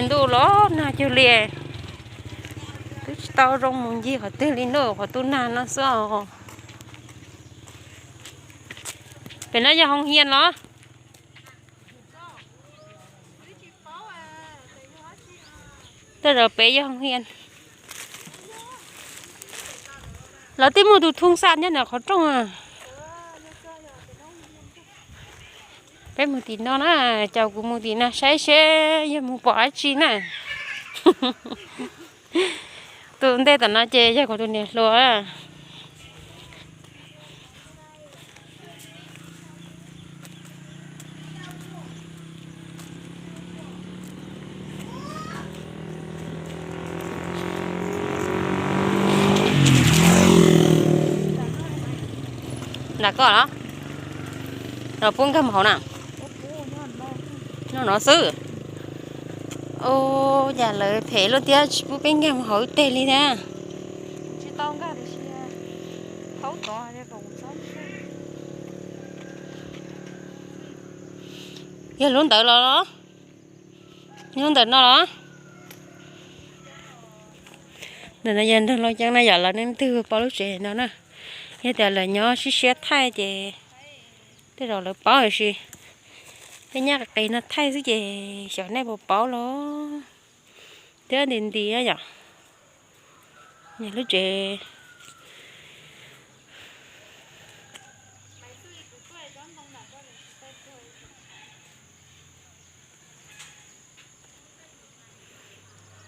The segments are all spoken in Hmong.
Ntuj los nag cuag li, twb tsis tau zoo mus ncig qhov twg li na, qhov twb nag no xwb os. Pem no yog hoo hias los? Tej zaum pem yog hoo hias. Lawv twb muaj tus thoob xaj nyob ntawm qhov rooj. Peb mus tim no na, caum kuv mus tim no saib seb yog mus pom dab tsi na. Tus ntej tom no ces yog kuv tus niam hluas. Nram koj los? Los pub nkag mus hauv na. Nyob no xwb. Ua cas lawv phem luaj thiab tsis pub peb nkag mus hauv ib teg li thiab. Yog lub ntawd los? Yog lub ntawm no los? Ntawm no yog nraug Looj Ceeb na yom, lawv neeg twg paub lub tsev no na. Yog tias lawv nyob siab siab thaij ces tej zaum lawv paub tiam sis peb nyob qis qis no thaij xwb ces xyov nej puas paub los thiab nti nti yom. Lub tsev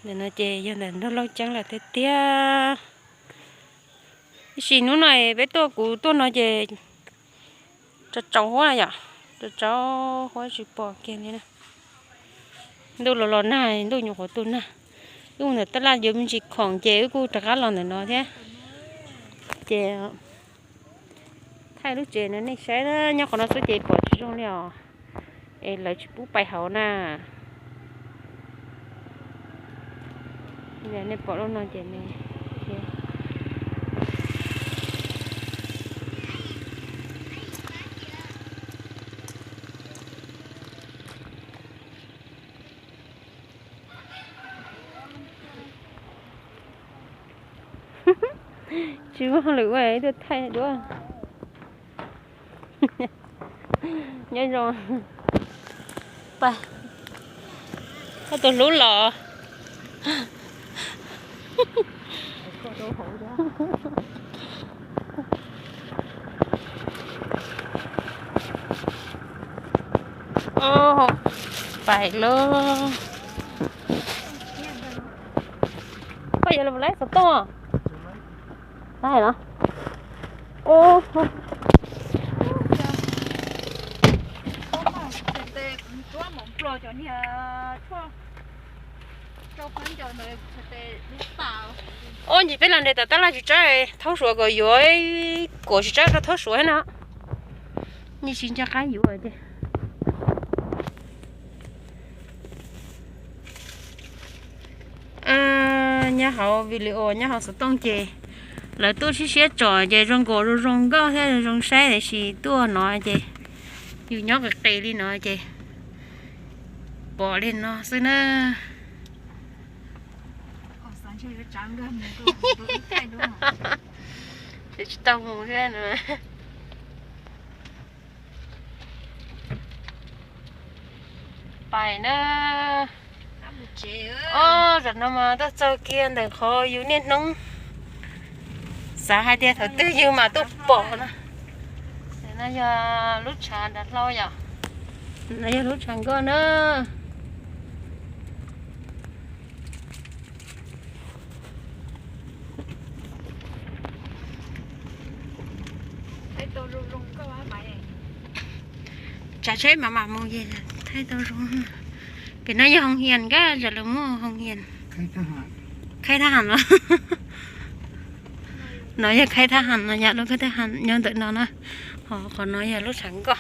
ntawm no ces yog ntawm nraug Looj Ceeb lawm tiag tiag. Tiam sis hnub no peb tuaj, kuv tuaj no ces tsaus tsaus huab yom, tsaus tsaus huab tsis pom kiag li na. Ntuj los los nag, ntuj nyuam qhuav tu nag. Wb mus ntawm tab laj yuav me ntsis khoom ces wb kuj rov qab los ntawm no thiab. Ces thaij lub tsev no nej saib na, nyob qhov no xwb ces pom tsis zoo li os. Es lawv tsis pub pais hauv na. Nej pom lub no ces tsis muaj hauj lwm ua ib tug thaij duab. Nyob zoo. Koj tus hlub los. Pais lauj. Koj yuav los laib xov tooj? Laib los. Ob ntsis peb los nres tom tab laj tsis tsawg, thaub suav kom yuav, kom tsis tsawg rau thaub suav no. Nyiaj tsis nco qab yuav ces. Nyob hauv video, nyob hauv xov tooj ces lawv tuaj siab siab tsom ces zoo nkaus zoo zoo nkauj thiab zoo zoo saib, tiam sis tuaj no ces yus nyob qis qis li no ces pom li no xwb na. Tsis tau mus thiab no. Pais na. Ob, zaum no mas tuaj txog kiag ntawm qhov yus niaj hnub xav hais tias thaum twg yus mam tuaj pom na. No yog lub tshav nram hlau yom. No yog lub tshav nkoj na. Tsam tsheb mam mam mus es thaij tau zoo. Pem no yog hoo hias nkaj, zaum lawv muaj hoo hias. Khaib thab ham los? No yog khaib thab ham no, yam lub khaib thab ham nyob ntawm no na. Ho qhov no yog lub tshav nkoj.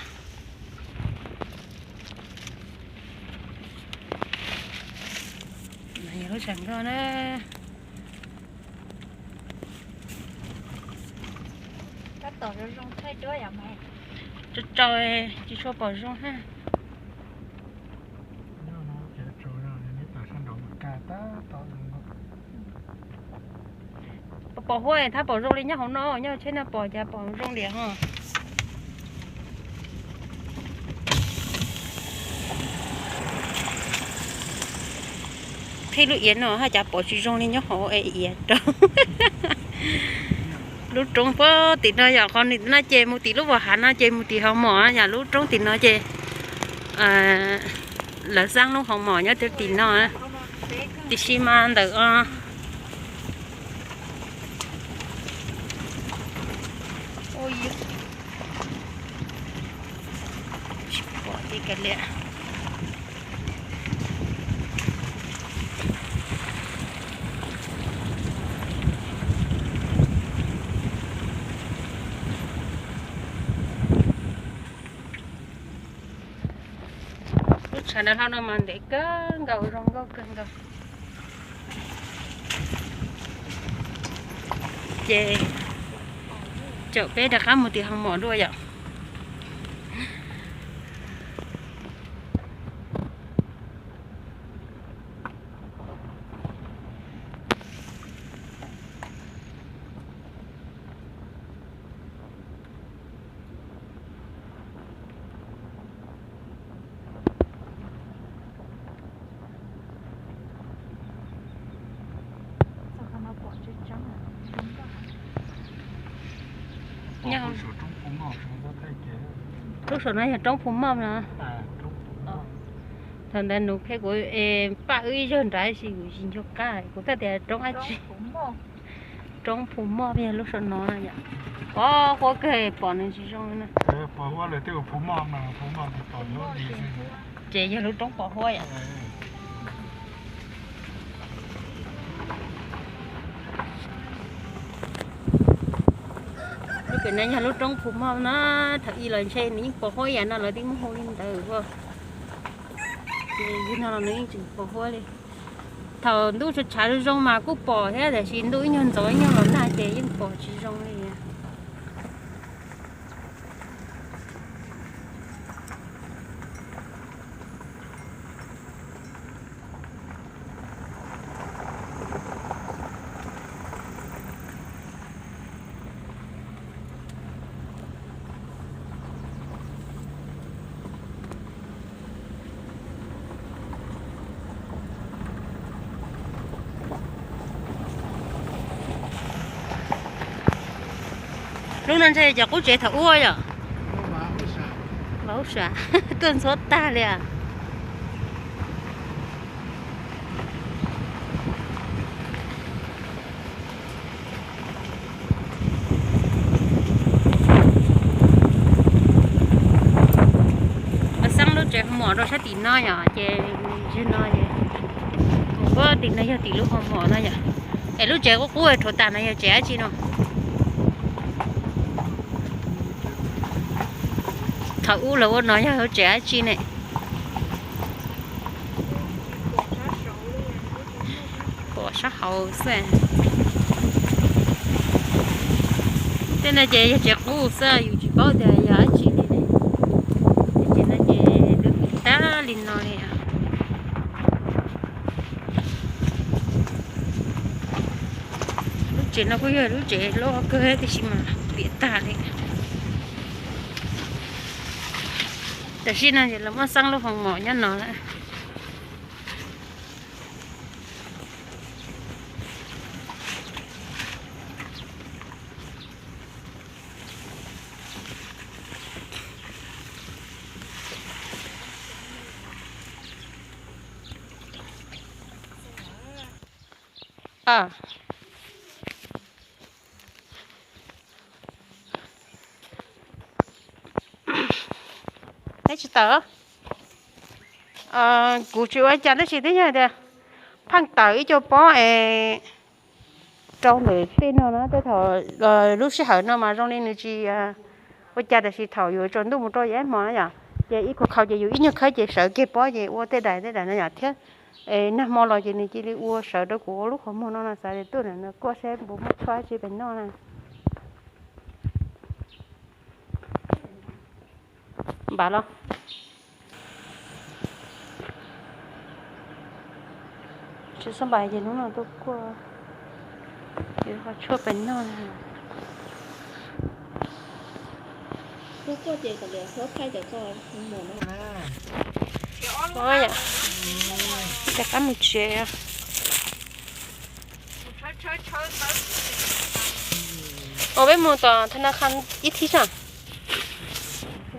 Lub tshav nkoj na. Tsaus tsaus tsis tshua pom zoo ha. Pom huab thab pom zoo li nyob hauv no, nyob tsheb no pom cas pom zoo li ho. Qhib lub iav no haj cas pom tsis zoo li nyob hauv iav rau. Lub roob puag tim no yog qhov no ces mus tim lub vas hav no ces mus tim hoo mom, yog lub roob tim no ces lawv xab lub hoo mom nyob tim no. Tiam sis mas ntawm Lub tshav dav hlau no mas ntev kawg nkaus, zoo nkauj kawg nkaus. Ces caum peb rov qab mus tim hoo mom dua yom. Lub saum no yog roob Phu Moj no. Thaum ntawd nus qhia kuv, paj wb ib zaug nrad sis kuv tsis nco qab, kuv txhais tias roob dab tsi. Roob Phu Moj yog lub saum no no yom. Pov huab kawg pom nws tsis zoo li na. Ces yog lub roob pov huab yom. Lub pem no yog lub roob Phu Moj na, thaum ub los ntshe nws yeej pov huab yam no lawv twb muab hu li ntawd ua. Ces no los nws yeej tseem pov huab li. Thaum ntuj tshav tshav zoo zoo mas kuj pom thiab, tiam sis ntuj ib nyuag ntxov ib nyuag los nag ces yeej pom tsis zoo li. Lub no ntshe cov qub tsev thaum ub yom. Tuaj ntxhuav tag li as. Xab lub tsev hoo mom rau sab tim no yom, ces tim no, tim no yog tim lub hoo mom no yom. Es lub tsev qub qub rhuav tas no yog tsev dab tsi no? Thaum ub lawv ua no yog lub tsev dab tsi ne? Pom sab hauv xwb. Tej no ces yog tsev qub xwb, yus tsis paub tias yog dab tsi li ne. Ces no ces lub pliam tag li no li. Lub tsev no kuj yog lub tsev loj kawg tiam sis mas pliam tag li. Tam sim no ces lawv muab xab lub hoo mom nyob no lawm. Neb tsis tawm? Kuv tsis ua cas tab sis twb yog tias pheej tawm ib co pob es rau ntawm tej no na, tej thaum lub sij hawm no mas zoo li nws tsis ua cas, tab sis thaum yuav tsaus ntuj mus rau yav ib hmo na yom, ces ib khau khau ces yus ib nyuag khawb ces sawv kiag pob ces ua tej daim tej daim no yom thiab. Nag hmo los ces nws cia li ua sawv rau kuv ua lub qhov muag no no, xav tias tuaj ntawm no kuaj saib puas muaj tshuaj dab tsi pem noj na. Npam los? Xab npais ces hnub no tuaj kuaj, yuav qhov tshuaj pem noj. Rov qab mus tsev. Ua peb mus tom thab na kha ib thib sav,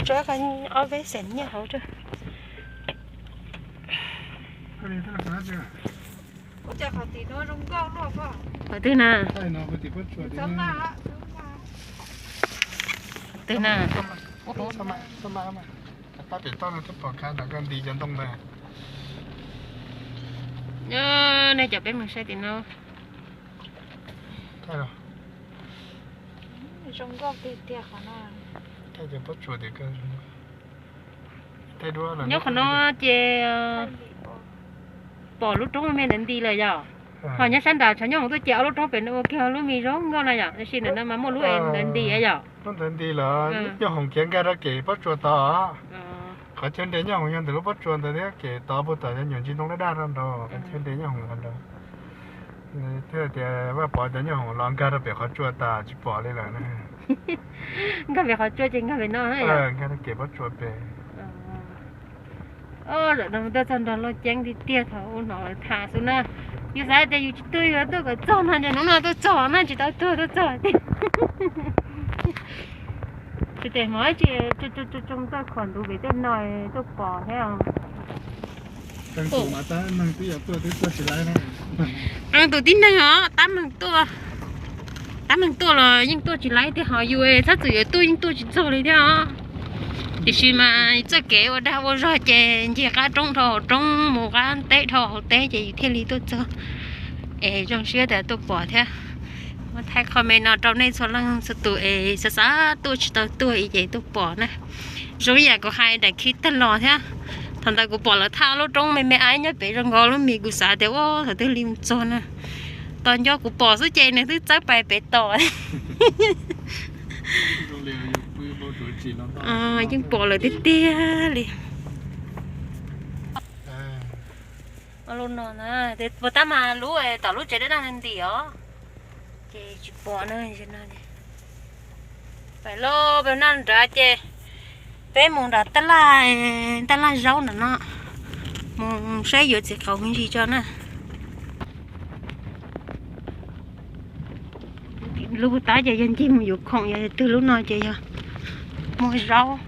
tso ob peb xees nyiaj hauv. Qhov twg na? Qhov twg na? Pab pem toj no thiaj pom kha ntawm koj nti cov ntoo ntawd. Nej cov peb mus saib tim no. Nyob qhov no ces pom lub roob me ntawd nti lawm yom. Ho nyob sab nrad tshav nyob hoom tuaj ces ob lub roob pem no ua kiag lub me zoo nkauj na yom, tab sis ntawm no mas muaj lub es ntawd nti yom. Lub ntawd nti lawm, nyob hoom khiav nkag rau kev pob tsuas tod. Qhov chaw nres nyob hoom yog ntawm lub pob tsuas ntawd thiab kev tod puag tom cov nyuam ntsis ntoo daj daj rau nraud, qhov chaw nres nyob hoom ntawd. Thiaj tias Vaj Pov cov nyob hoom los nkag rau pem qhov tsua tas tsis pom li lawm na. Nkag pem qhov tsua ces nkag pem no, nkag rau kev pob tsuas pem. Zaum no tuaj txog nrog Lauj Ceeb tiag tiag, thaum ub hnov lawv tham xwb na. Yus xav tias yus tsis tuaj, yus tuaj kom txog no ces hnub no tuaj txog na, tsis tau tuaj tuaj txog tiag. Tsis tes hmov tsis tsoo tuaj khuam ntuv pem tej no tuaj pom thiab. Qee tus tib neeg os, tab meeg tuaj, tab meeg tuaj los yeej tuaj tsis laib tiag, ho yus txhob txwm yuav tuaj yeej tuaj tsis txog li thiab os. Tiam sis mas txoj kev ua dag ua zog ces ncig qab roob dhau hauv roob mus qab teb dhau hauv teb ces yus thiaj li tuaj txog. Es zoo siab tias tuaj pom thiab. Muab thaij qhov me no rau nej txhua leej txhua tus es xav xav tuaj tsis tau tuaj ces tuaj pom na. Zoo ib yam kuv hais daim khib tag los thiab. Thaum ntawd kuv pom lawv thaj lub roob me me aib nyob pem zoo nkaus lub mis, kuv xav tias ua thaum twg li mus txog na. Tos nco kuv pom xwb ces nws twb txawb pais pem tom. Yeej pom lawm tiag tiag li. Lub no na, puas tab mas lub tom lub tsev dab daj nti os, ces tsis pom na. Pais lauj, peb naj nrad ces peb mus nram taj laj, taj laj zaub nram no, mus saib yuav txiv qaub me ntsis tso na. Lub tab ces yog ncig mus yuav khoom, yog twg lub no ces yog muag zaub.